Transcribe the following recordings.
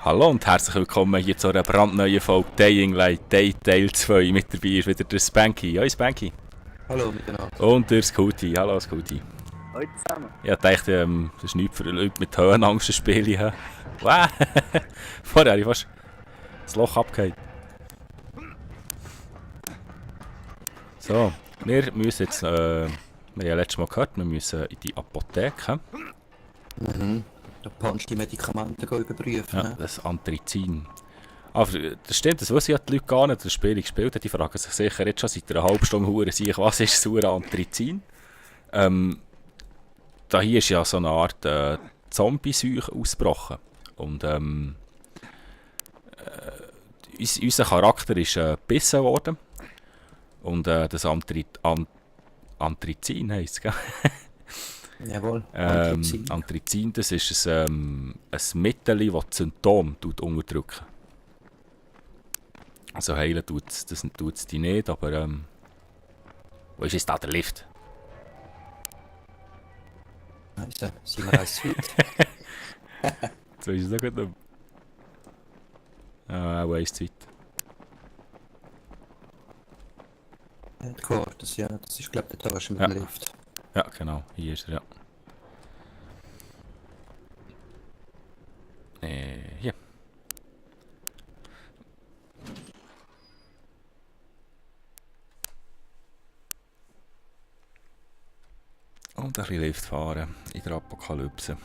Hallo und herzlich willkommen hier zu einer brandneuen Folge Dying Light Day Teil 2. Mit dabei ist wieder der Spanky. Hoi Spanky. Hallo miteinander. Und der Scooty. Hallo Scooty. Hallo zusammen. Ich dachte, das ist nichts für Leute mit Höhenangst, das Spiel hier. Wow. Vorher habe ich fast das Loch abgehauen. So, wir müssen jetzt, wir haben ja letztes Mal gehört, wir müssen in die Apotheke. Da kannst du die Medikamente überprüfen. Ja, das Antrizin. Aber das stimmt, das wissen ja die Leute gar nicht, das Spiel gespielt hat. Die fragen sich sicher jetzt schon seit einer halben Stunde, was ist so ein Antrizin? Da hier ist ja so eine Art Zombie-Seuche ausgebrochen. Und unser Charakter ist gebissen worden. Und das Antrizin heisst es, gell? Jawohl. Antrizin, das ist ein Mittel, das die Symptome unterdrückt. Also heilen tut es die nicht, aber wo ist jetzt da der Lift? Also, sind wir als Suite? Jetzt weiß ich es noch gut. Auch eins zu weit. Headquarters, ja, das ist glaube ich der Etage mit Ja. dem Lift. Ja, genau, hier ist er, ja. Hier. Und ein bisschen Lift fahren in der Apokalypse.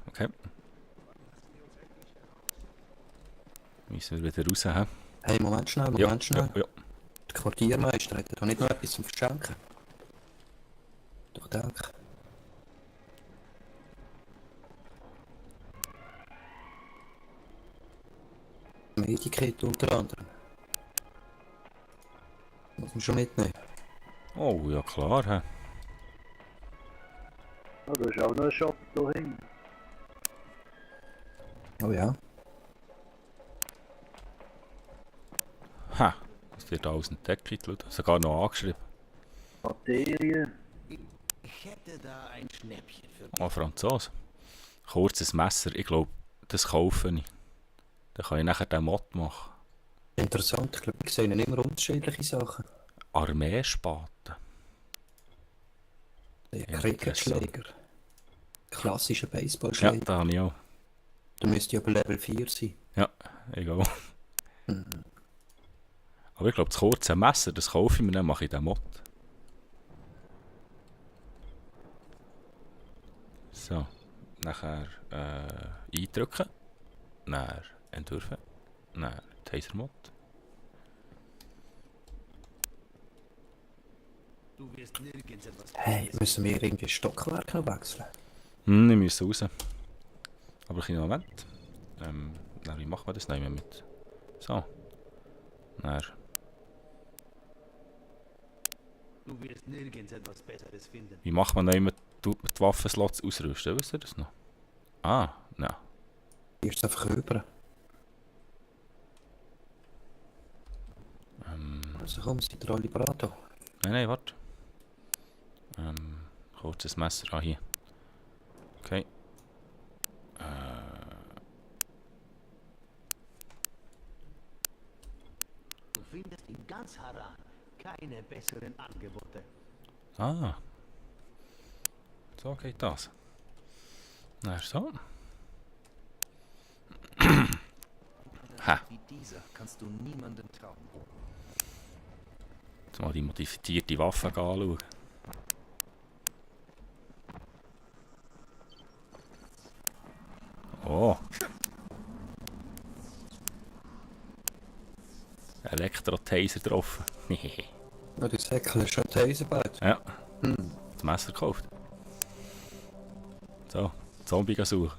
Okay. Müssen wir wieder raus, hä? Hey, Moment schnell. Ja. Der Quartiermeister hat da nicht noch etwas zum Verschenken? Doch, danke. Medikit unter anderem. Muss man schon mitnehmen. Oh, ja klar, hä? Oh, da ist auch noch ein Shop da hinten. Oh ja. Ha, das wird alles entdeckt, Leute. Sogar noch angeschrieben. Bakterien. Ich hätte da ein Schnäppchen für dich. Oh, Franzose. Kurzes Messer, ich glaube, das kaufe ich. Dann kann ich nachher den Mod machen. Interessant, ich glaube, wir sehen immer unterschiedliche Sachen. Armeespaten. Der Ja, Cricketschläger. Klassischer Ja, Baseballschläger. da habe ich auch. Da müsste aber Level 4 sein. Ja, egal. Aber ich glaube, das kurze Messer, das kaufe ich mir, dann mache ich den Mod. So, nachher eindrücken, dann entwürfen, dann Taser-Mod. Du wirst nirgends etwas Hey, müssen wir irgendwie Stockwerk noch wechseln? Ich muss raus. Aber einen Moment. Dann, wie machen wir das? Nehmen wir mit. So. Dann. Du wirst nirgends etwas Besseres finden. Wie macht man noch immer die Waffenslots ausrüsten? Wisst ihr das noch? Ah, nein. Hier ist es einfach über. Also komm, seid ihr alle bereit? Nein, warte. Kurzes Messer. Ah, hier. Okay. Du findest in ganz Haran keine besseren Angebote. Ah. So geht das. Na so. Ha. Wie dieser kannst du niemanden trauen. Jetzt mal die modifizierte Waffe anschauen. Oh. Elektro-Taser drauf. Ja, die Säckel ist schon Taserbyte. Ja. Das Messer gekauft. So, Zombie suchen.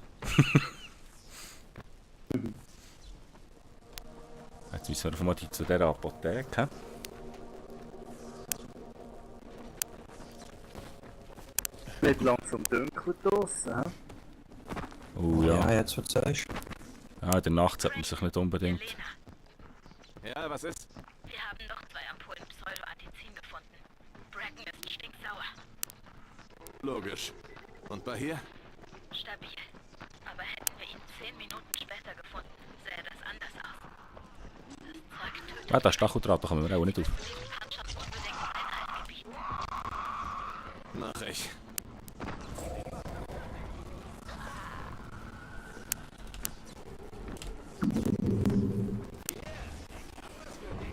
Jetzt müssen wir einfach mal zu dieser Apotheke. Es wird langsam dunkel draussen, hä? Oh ja. Ja, jetzt was du sagst. Ja, in der Nacht sollte man sich nicht unbedingt... Elena, Ja, was ist? wir haben noch 2 Ampullen Pseudoantizin gefunden. Bracken ist stinksauer. Logisch. Und bei hier? Stabil. Aber hätten wir ihn 10 Minuten später gefunden, sähe das anders aus. Das Zeug tötet Ja, da ist Stacheldraht, da kommen wir auch nicht auf. den Panschers unbedingt Einhalt gebieten. Mach ich.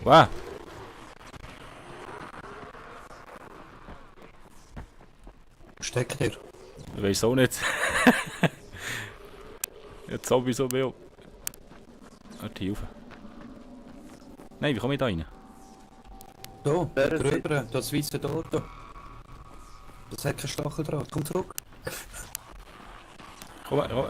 Wow! Steckt ihr? Ich weiß auch nicht. Jetzt sowieso will. Warte, hier rauf. Nein, wie komme ich da rein? Da, Wer da ist drüber, das weiße Tor da. Das hat kein Stacheldraht. Komm zurück. Komm, komm.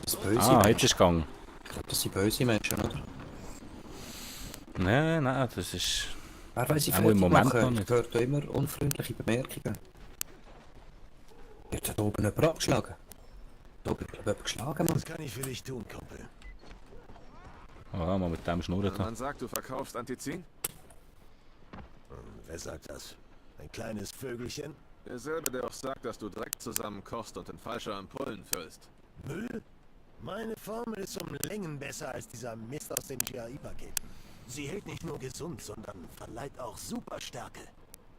Das sind böse Ah, jetzt Menschen. ist es gegangen. Ich glaube, das sind böse Menschen, oder? Nein, nein, das ist... Wer weiss, ich Auch im Moment machen. noch Ich nicht. höre da immer unfreundliche Bemerkungen. Wird da oben jemand abgeschlagen? Da oben wird jemand geschlagen, Mann. Was kann ich für dich tun, Kumpel? Oh, ja, mal mit dem schnurren da. Man sagt, du verkaufst Antizin? Wer sagt das? Ein kleines Vögelchen? Derselbe, der auch sagt, dass du Dreck zusammen kochst und in falsche Ampullen füllst. Müll? Meine Formel ist um Längen besser als dieser Mist aus den GAI-Paketen. Sie hält nicht nur gesund, sondern verleiht auch Superstärke.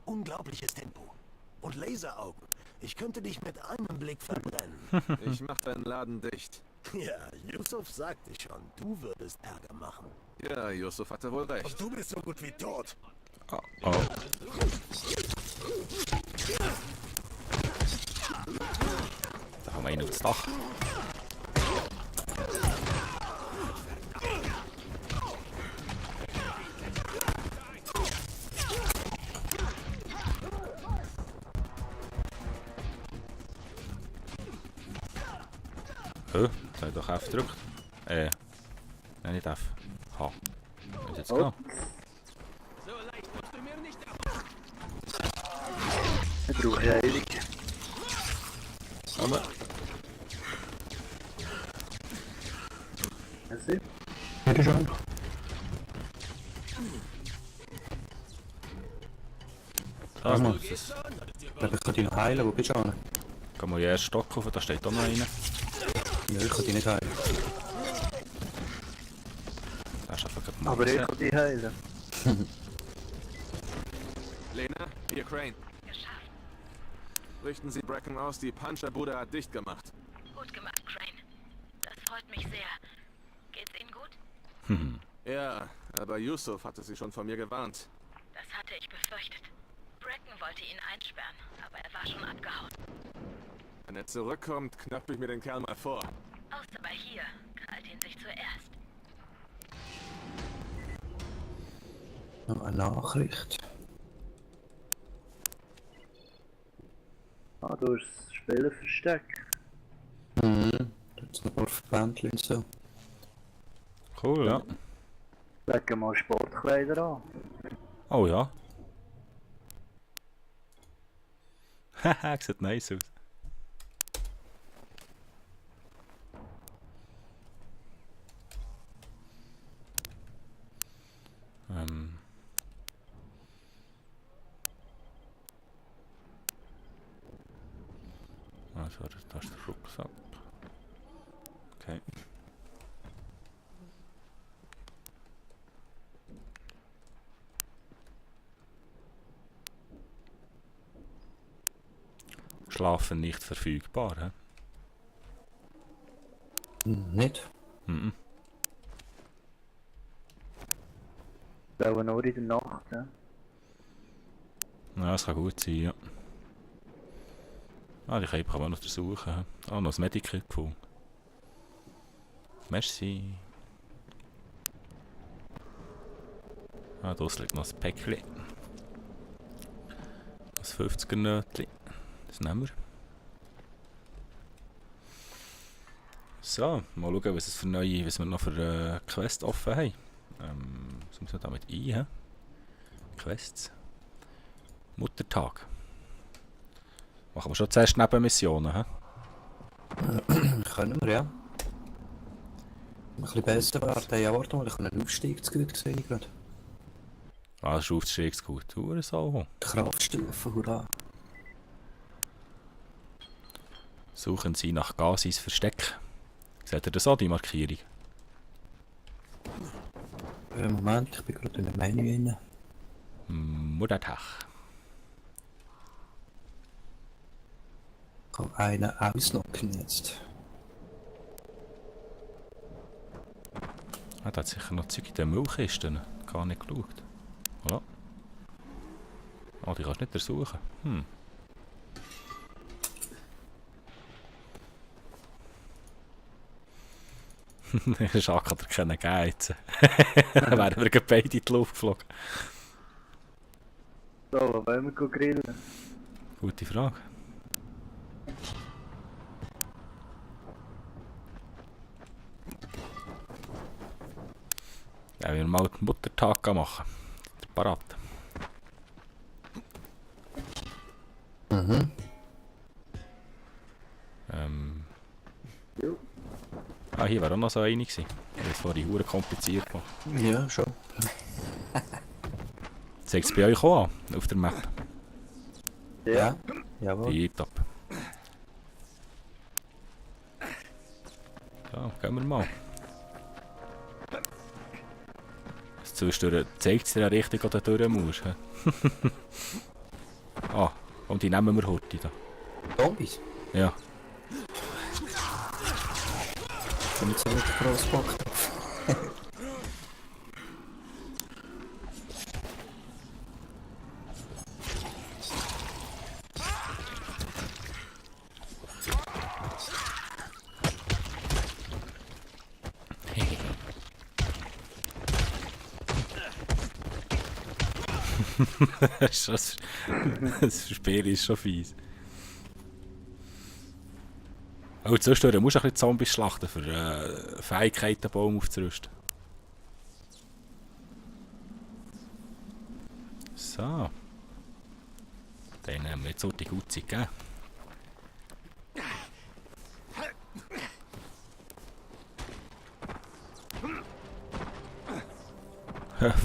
Unglaubliches Tempo. Und Laseraugen. Ich könnte dich mit einem Blick verbrennen. Ich mach deinen Laden dicht. Ja, Yusuf sagte schon, du würdest Ärger machen. Ja, Yusuf hatte wohl recht. Und du bist so gut wie tot. Oh. Oh. Da kommen wir rein auf das Dach. Das habe ich doch F gedrückt. Nein, nicht F. H. Was jetzt Oh. genau? Ich brauche Heilung. Aber Merci. Bitte schon. da muss es. Ich glaube, ich kann dich noch heilen. Wo bist du an? Kann man ja erst Stock kaufen, da steht auch noch einer. Ja, ich kann dich nicht heilen. Da ist einfach gerade Aber ich Masse. kann dich heilen. Lena, hier Crane. Geschafft. Richten Sie Bracken aus, die Puncher-Bude hat dicht gemacht. Gut gemacht, Crane. Das freut mich sehr. Geht's Ihnen gut? Ja, aber Yusuf hatte sie schon vor mir gewarnt. Das hatte ich befürchtet. Bracken wollte ihn einsperren, aber er war schon abgehauen. Wenn er zurückkommt, knapp ich mir den Kerl mal vor. Außer bei hier krallt ihn sich zuerst. Noch eine Nachricht. Ah, du hast das Spielerversteck. Mhm. Da ist noch ein paar Verbändchen und so. Cool, ja. Legen mal Sportkleider an. Oh ja. Haha, sieht nice aus. Also, das ist der Rucksack. Okay. Schlafen nicht verfügbar, hä? Nicht? Mhm. Aber nur in der Nacht. Ja. Ja, das kann gut sein, ja. Ah, die Cape kann man noch untersuchen. hä? Ah, noch ein Medikit gefunden. Merci. Ah, da liegt noch ein Päckchen. Das 50er-Nötchen. Das nehmen wir. So, mal schauen, was wir noch für Quest offen haben. Was müssen wir damit ein? Hä? Quests. Muttertag. Machen wir schon zuerst Nebenmissionen, hä? Können wir, ja. Ein bisschen besser werden. Ja, warte mal, ich habe einen Aufstieg zu gut gesehen gerade. Ah, das ist aufstiegsgut. So. Kraftstufe, hurra. Suchen Sie nach Gasis Versteck. Seht ihr das auch, die Markierung? Moment, ich bin gerade in der Menü drin. Muttertag. Ich kann einen auslocken jetzt. Ah, da hat sicher noch Zeug in den Müllkisten. Gar nicht geschaut. Voilà. Ah, die kannst du nicht ersuchen. Schade, kann dir keinen geben jetzt. Dann wären wir beide in die Luft geflogen. So, wo wollen wir grillen? Gute Frage. Ja, wir mal den Muttertag machen. Der Parat. Mhm. Ah, hier wäre auch noch so eine gewesen. Das war die Hure kompliziert gemacht. Ja, schon. Zeigt es bei euch auch an, auf der Map? Ja. Jawohl. Tipptopp. So, gehen wir mal. Zwischendurch zeigt es dir ja richtig, wo du durch musst. Hä? Ah, und die nehmen wir heute da. Zombies? Ja. Ich bin nicht so wirklich gross Bock drauf. Das Spiel ist schon fies. Oh, zwischendurch musst du ein bisschen Zombies schlachten, für Fähigkeitenbaum aufzurüsten. So. Dann haben wir jetzt so die gute Zeit gegeben.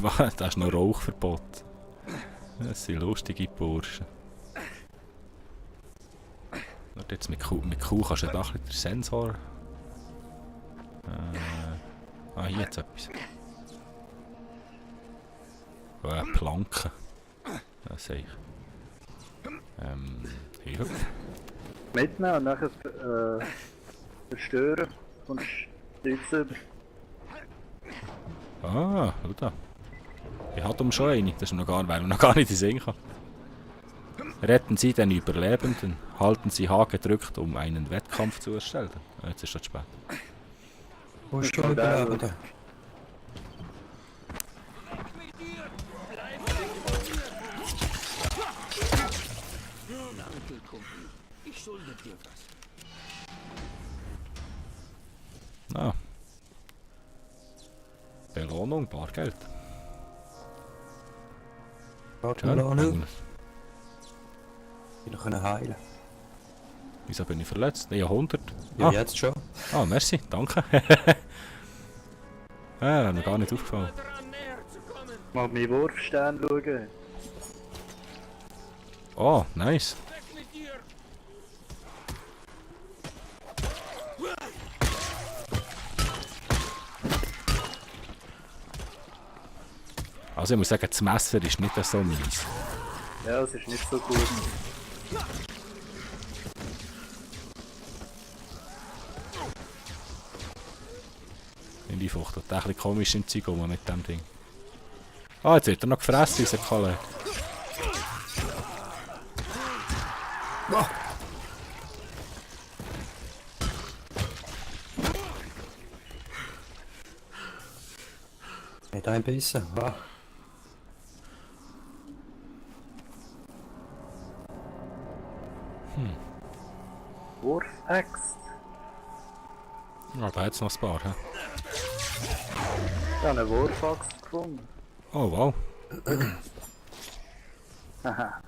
Was? Das ist noch Rauchverbot. Das sind lustige Burschen. Warte, jetzt mit Q kannst du da ein bisschen den Sensor. Hier jetzt etwas. Planken. Das sehe ich. Hier. Mitnehmen und nachher zerstören. Kommst du nichts über. Ah, schau da. Ich hatte schon eine, das ist noch gar, weil noch gar nicht in den Sinn kam. Retten Sie den Überlebenden. Halten Sie H gedrückt, um einen Wettkampf zu erstellen. Jetzt ist das spät. Wo ist der Überlebende? Ah. Belohnung, Bargeld. Warte mal an. Ich noch heilen. Wieso bin ich verletzt? Ja, 100. Ja, jetzt schon. Ah, merci, danke. Hat mir gar nicht aufgefallen. Mal meinen Wurfstern schauen. Oh, nice. Also ich muss sagen, das Messer ist nicht so mies. Ja, es ist nicht so gut. Die fuchtet ein bisschen komisch im Zeug rum mit dem Ding. Ah, jetzt wird er noch gefressen, unser Kollege. Oh. Nicht ein bisschen. Ah. Wurfaxt. Ja, da hat es noch ein paar. He? Ich habe eine Wurfaxt gefunden. Oh wow. Haha.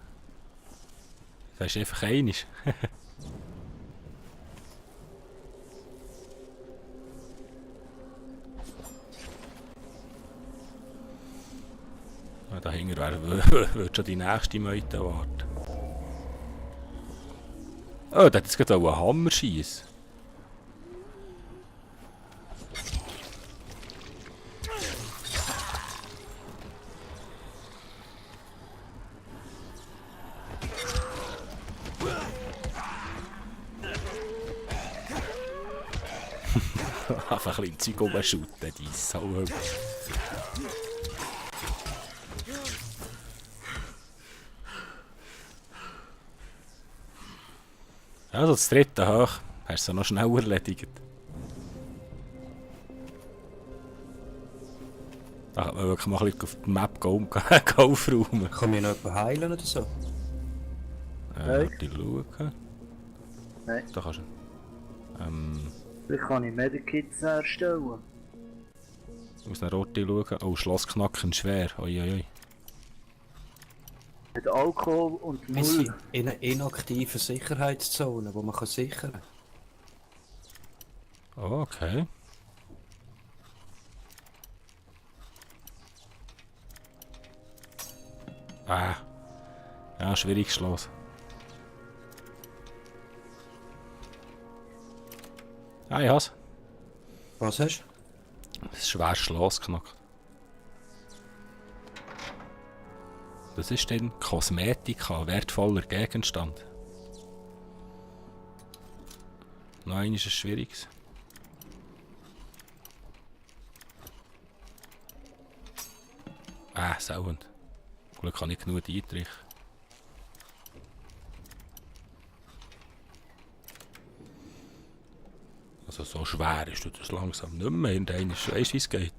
Das ist einfach einiges. Ja, dahinter würde schon die nächste Meute warten. Oh, der hat jetzt gerade auch einen Hammer schießen. Einfach ein bisschen Zeug rumschütten, die Sau. Also das dritte hoch, hast du noch schnell erledigt. Da kann man wirklich mal ein bisschen auf die Map aufräumen. Kann mich noch jemand heilen oder so? Die schauen. Nein. Da kannst du. Vielleicht kann ich Medikits erstellen. Aus einer Rote schauen. Oh, Schlossknacken schwer. Oi, oi, oi. Mit Alkohol und Wir sind Müll. in einer inaktiven Sicherheitszone, wo man kann sichern kann. Oh, okay. Ah. Ja, schwieriges Schloss. Ah, ich has. Was hast du? Das ist schwer Schloss knackt. Das ist dann Kosmetika, wertvoller Gegenstand. Nein, ist es schwieriges. Ah, sauend. Glück kann ich genug Dietrich. Also so schwer ist das langsam nicht mehr. Irgendein ist, weißt du, wie es geht?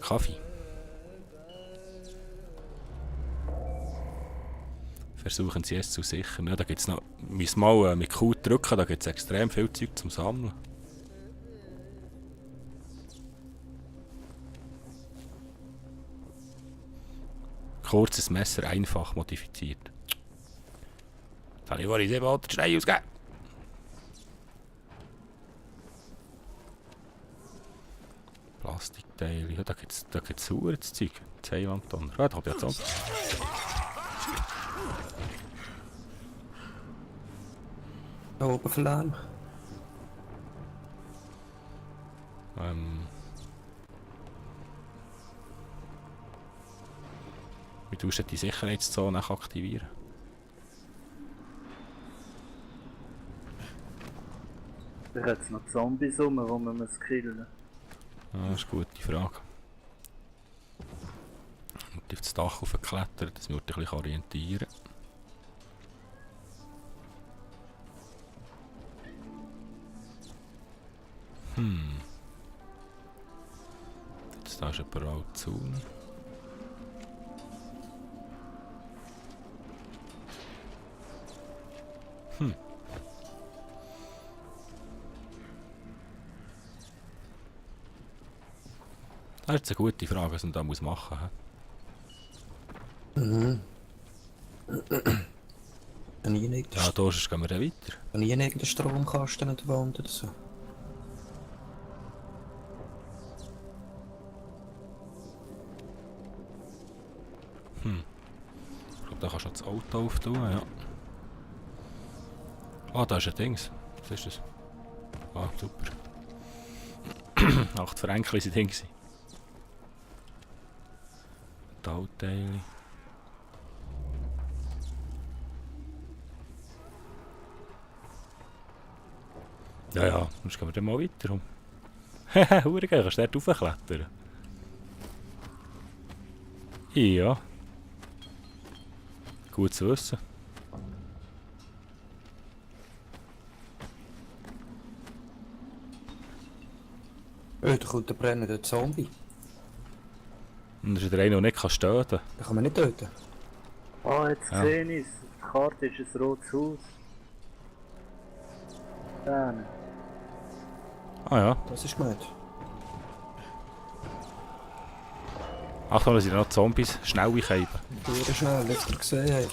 Kaffee. Versuchen sie es zu sichern. Ja, da gibt's noch. Müssen mal mit Q drücken, da gibt es extrem viel Zeug zum Sammeln. Kurzes Messer einfach modifiziert. Jetzt habe ich wohl 700 Steine ausgegeben. Plastikteile, ja, da gibt's sauberes Zeug. 2 Tonnen. Ja, da hab ich jetzt auch. Da oben verloren. Wie tust du die Sicherheitszone aktivieren? Da hat es noch Zombies rum, die man muss killen muss. Ah, das ist eine gute Frage. Und auf das Dach hochklettern, dass wir uns ein bisschen orientieren. Jetzt da ist eine Brauzone. Das ist jetzt eine gute Frage, was man da machen muss. Kann ich nicht Ja, da gehen wir dann weiter. kann ich irgendeinen Stromkasten an der Wand oder so? Ich glaube, da kannst du das Auto auftun, ja. Ah, da ist ein Dings. Was ist das? Ah, super. 8 Franken sind Ding. Tauteile. Ja, ja, sonst gehen wir dann mal weiter um. Haha, hure geil, kannst du dort raufklettern? Ja. Gut zu wissen. Da kommt der brennende Zombie. Und das ist der eine, der nicht töten kann. Den kann man nicht töten. Ah, jetzt Ja. sehe ich es. Auf der Karte ist ein rotes Haus. Dann. Ah ja. Das ist gemeint. Achtung, da sind noch Zombies schnell einkeiben. Sehr schnell, jetzt gesehen haben.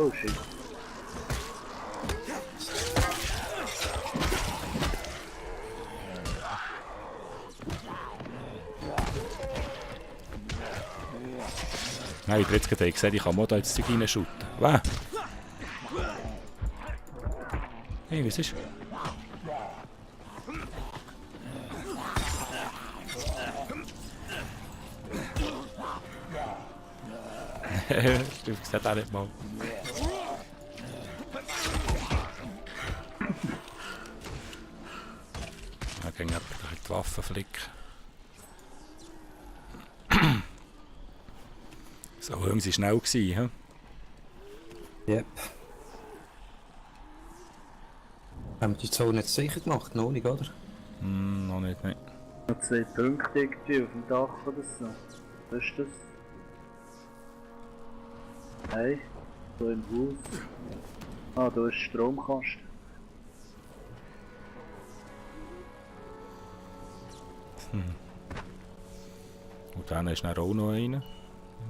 Oh shit. Nein, ich habe jetzt gerade gesehen, ich kann mal da ins Zeug reinschuten. Wer? Hey, was ist? Ich sehe auch nicht mal. Da ging jemand die Waffe flicken. So, irgendwie war schnell gewesen, hä? Yep. Haben wir die Zone jetzt sicher gemacht? Noch nicht, oder? Noch nicht, nein. Noch 2 Punkte irgendwie auf dem Dach oder so. Was ist das? Hey, so im Haus. Ah, da ist Stromkasten. Und dann ist dann auch noch einer.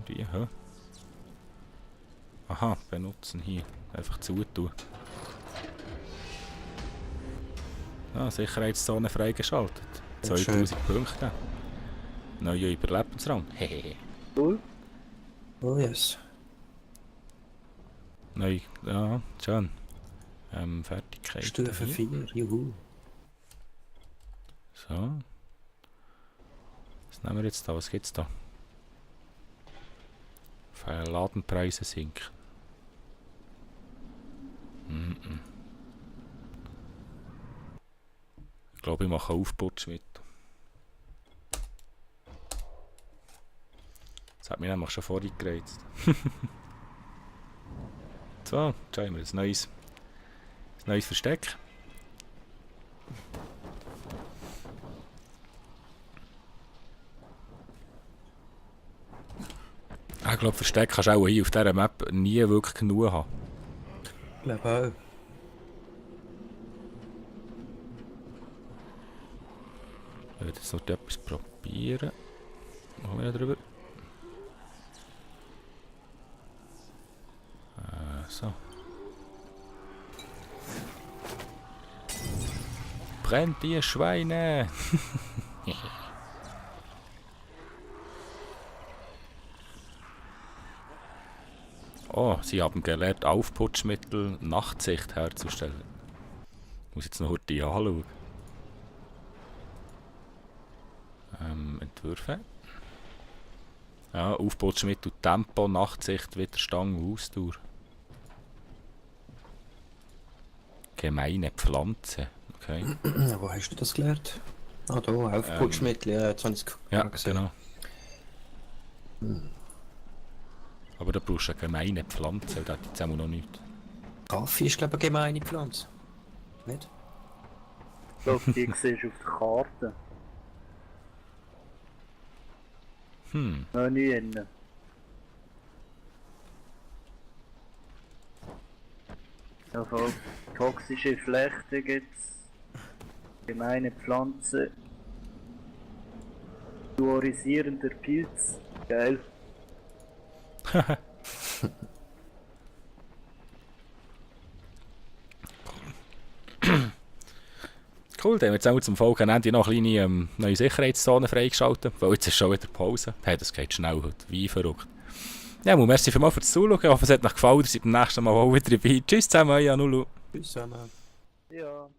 Die, hä? Aha, benutzen hier. Einfach zutun. Ah, Sicherheitszone freigeschaltet. Ja, 2000 Punkte. Neuer Überlebensrang. Hehehe. Cool. Oh yes. Neu, ja, schön. Fertigkeit. Stufe 4, juhu. So. Was nehmen wir jetzt da? Was gibt's da? Ladenpreise sinken. Ich glaube, ich mache Aufputsch mit. Das hat mich nämlich schon vorhin gereizt. So, jetzt haben wir ein neues Versteck. Ich glaube, Versteck kannst du auch hier auf dieser Map nie wirklich genug haben. Ich glaube auch. Ich werde jetzt noch etwas probieren. Machen wir drüber. So. Brennt die Schweine! Oh, sie haben gelernt, Aufputschmittel Nachtsicht herzustellen. Ich muss jetzt noch heute anschauen. Entwürfe. Ja, Aufputschmittel Tempo, Nachtsicht, Widerstand, Ausdauer. Gemeine Pflanze. Okay. Wo hast du das gelernt? Ah, da, Aufputschmittel, ja, jetzt habe ich es Ja, gesehen. genau. Aber da brauchst du eine gemeine Pflanze, das hat jetzt auch noch nichts. Kaffee ist, glaube ich, eine gemeine Pflanze. Nicht? Ich glaube, die siehst du auf der Karte. Noch nie innen. Ja, voll. Toxische Flechte gibt's. Gemeine Pflanze. Fluorisierender Pilz. Geil. Cool, dann haben wir jetzt auch zum Folgenende noch eine kleine neue Sicherheitszone freigeschaltet, weil jetzt ist schon wieder Pause. Hey, das geht schnell heute, wie verrückt. Ja, merci vielmals fürs Zuschauen, ich hoffe es hat euch gefallen, ihr seid beim nächsten Mal auch wieder dabei. Tschüss zusammen, euer Nulu. Tschüss zusammen. Ja.